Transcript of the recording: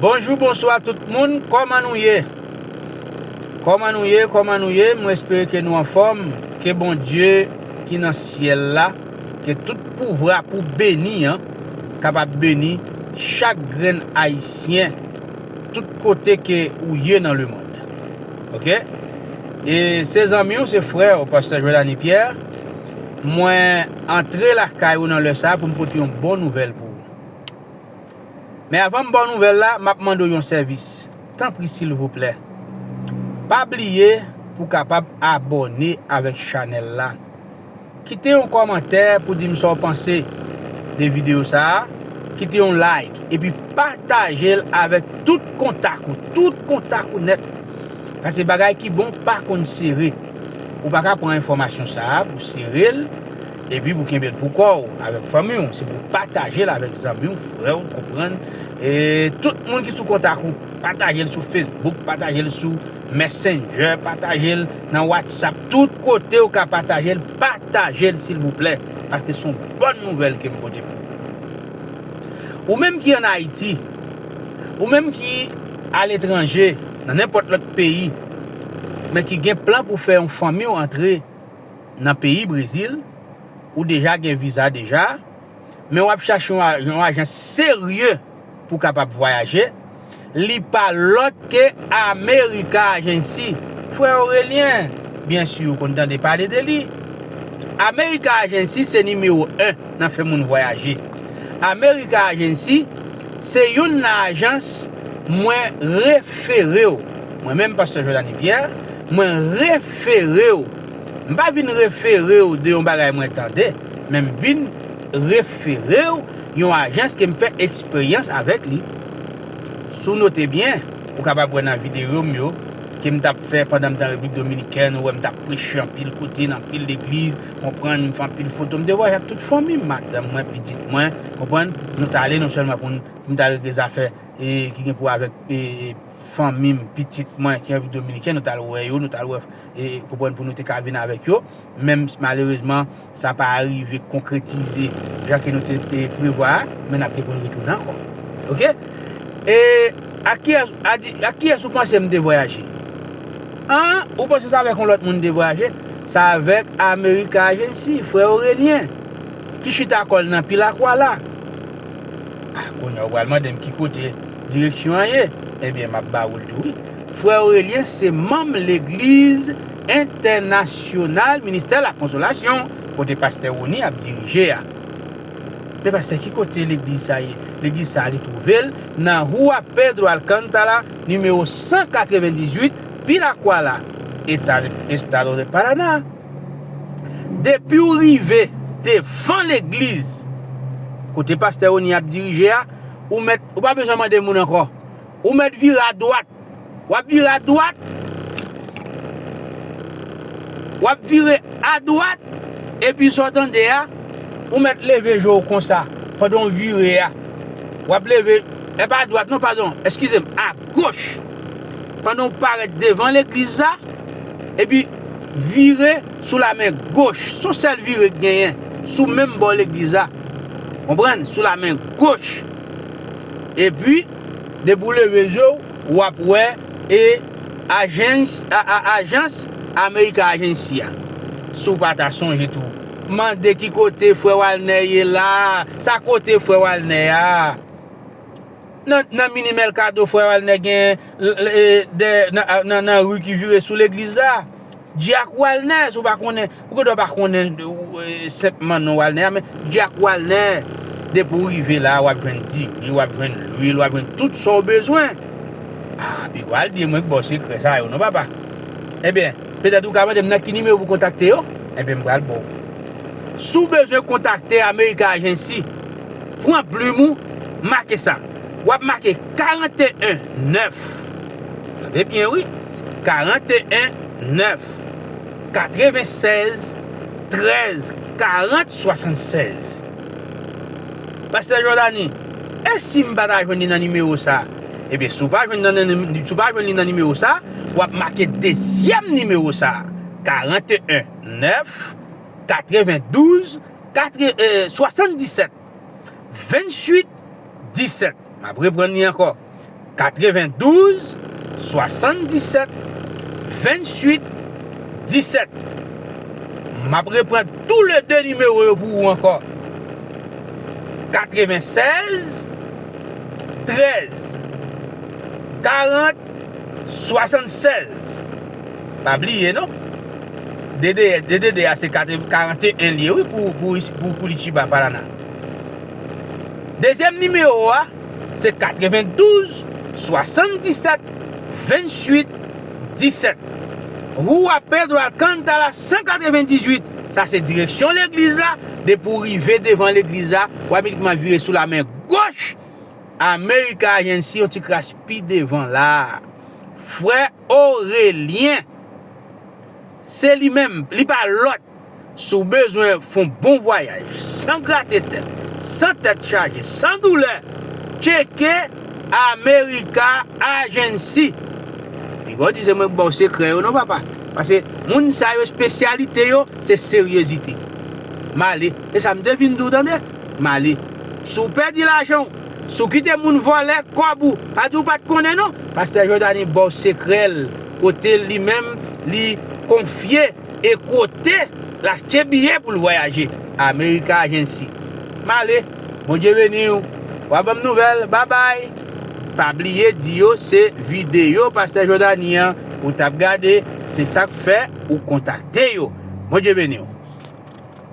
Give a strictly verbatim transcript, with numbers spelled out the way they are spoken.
Bonjou, bonswa tout moun, kòman nou ye? Kòman nou ye? Kòman nou ye? Mwen espere ke nou anfòm, ke Bondye ki nan syèl la, ke tout pouvwa pou beni an, kapab beni chak grenn Ayisyen, tout kote ke ou ye nan lemonn. Oke? E se zanmi w, se frè w, Pastè Jordany Pierre. Mwen antre lakay ou nan lè sa a pou m pote yon bon nouvèl pou ou. Men avan m ba w nouvèl la, m ap mande w yon sèvis. Tanpri, silvouplè, pa bliye pou w kapab abòne avèk chanèl la. Kite yon kòmantè pou di m sa w panse de videyo sa a. Kite yon like, epi pataje l avèk tout kontak ou, tout kontak ou nèt. Paske bagay ki bon pa konn sere. Ou pa ka pran enfòmasyon sa a pou sere l, epi pou kenbe l pou kò w, avèk fanmi w. Se pou w pataje l avèk zanmi w, frè w, konprann? E tout moun ki sou kontak ou, pataje l sou Facebook, pataje l sou Messenger, pataje l nan WhatsApp, tout kote w ka pataje l, pataje l silvouplè, paske se yon bòn nouvèl ke m pote pou ou. Ou menm ki ann Ayiti, ou menm ki aletranje, nan nenpòt lòt peyi, men ki gen plan pou fè yon fanmi w antre nan peyi Brezil, ou deja gen viza deja, men w ap chache yon a- yon ajans serye pou w kapab vwayaje, li pa lòt ke America Agency. Frè Aurelien, byen si ou konn tande pale de li. America Agency se nimewo en nan fè moun vwayaje. America Agency se youn nan ajans mwen refere w. Mwen menm, Pastè Jordany Pierre, mwen refere w. M pa vin refere w de yon bagay mwen tande, men m vin refere w yon ajans ke m fè eksperyans avèk li. Si w note byen, ou kapab wè nan videyo m yo ke m t ap fè pandan m t an Repiblik Dominikèn, ou wè m t ap preche anpil kote, nan anpil legliz, konprann, m fè anpil foto, m te vwayaje ak tout fanmi m, madanm mwen, pitit mwen, konprann, nou t ale non sèlman pou n, pou m t al regle zafè e, ki gen pou avèk e, fanmi m, pitit mwen ki an Repiblik Dominikèn, nou t al wè yo, nou t al wè, e, konprann, pou nou te ka vin avèk yo. Men malerezman, sa pa rive konkretize jan ke nou te, te prevwa a, men n ap gen pou n retounen ankò. Oke? E ak kiyès, a di, ak kiyès ou panse m te vwayaje? An, ou panse se avèk yon lòt moun m te vwayaje? Se avèk America Agency, frè Aurelien, ki chita kò l nan Pilakwa la. A, kounye a ou pral mande m ki kote direksyon an ye. Ebyen, m ap ba ou l tou, wi. Frè Aurelien se manm Legliz Entènasyonal Ministè Lakonsolasyon, kote pastè Rony ap dirije a. Men pastè, ki kote legliz sa ye? Legliz sa li twouve l nan Rua Pedro Alcántara, nimewo san katrevendizuit, Pilakwa la, Estado de Paraná. Depi w rive devan legliz kote pastè Rony ap dirije a, ou mèt, ou pa bezwen mande moun ankò. Ou mèt vire adwat. W ap vire adwat. W ap vire adwat. Epi sa w tande a, ou mèt leve je w konsa pandan w vire a. W ap leve, e pa adwat non, padon, eskize m, agoch. Pandan w parèt devan legliz la, epi vire sou lamen goch. Se yon sèl vire k genyen sou menm bò legliz la. Konprann? Sou lamen goch. Epi, depi w leve je w, w ap wè e ajans, a, a, ajans America Agency a. Si w pa ta sonje tou, mande ki kote frè Walner ye la. Sa kote frè Walner a? Nan, nan Mini Mercado, frè Walner gen, l- l- e, de, nan, nan, nan ri ki vire sou legliz la. Dyak Walner, si w pa konnen, ou gendwa pa konnen, e, senpman non Walner a, men Dyak Walner, depi w rive la, w ap jwenn diri, w ap jwenn lwil, w ap jwenn tout sa w bezwen. A, pi w al di mwen k ba w sekrè sa yo non, papa. Ebyen, petèt ou ka mande m nan ki nimewo pou kontakte yo? Ebyen, m pral ba w. Si w bezwen kontakte America Agency, pran plim ou, make sa. W ap make karanteyen nèf. Tande byen, wi. Karanteyen nèf, katrevensèz, trèz, karant, swasannsèz. Pastè Jordany, e si m pa ta jwenn li nan nimewo sa a? Ebyen, si w pa jwenn nan, nan, si w pa jwenn li nan nimewo sa a, w ap make dezyèm nimewo sa a, karanteyen nèf, katrevendouz, katre- e, swasanndisèt, venntuit, disèt. M ap reprann li ankò. Katrevendouz, swasanndisèt, venntuit, disèt. M ap reprann tou le de nimewo yo pou ou ankò. Katrevensèz, trèz, karant, swasannsèz. Pa bliye non. D D, D D D a se katrevennkaranteyen li ye wi pou, pou, pou, pou Curitiba, Paraná. Dezyèm nimewo a, se katrevendouz, swasanndisèt, venntuit, disèt. Rua Pedro Alcántara san katrevendizuit. Sa se direksyon legliz la. Depi w rive devan legliz la, w imedyatman vire sou la men goch. America Agency, yon ti kras pi devan la. Frè Orelyen, se li menm, li pa lòt. Si w bezwen fè yon bon vwayaj, san grate tèt, san tèt chaje, san doulè, tcheke America Agency. Piga w di se mwen k ba w sekrè yo non, papa. Paske moun sa yo, espesyalite yo, se seryezite. M ale. E sa m te vin di w, tande. M ale. Si w pèdi lajan w, si w kite moun vòlè kòb ou, pa di w pa t konnen non. Pastè Jòdani ba w sekrè l, kote li menm, li konfye e kote l achte biyè pou l vwayaje. America Agency. M ale. Bondye beni w. W a ban m nouvèl. Babay. Pa bliye di yo se videyo Pastè Jòdani an ou t ap gade. Se sa k fè ou kontakte yo. Bondye beni w.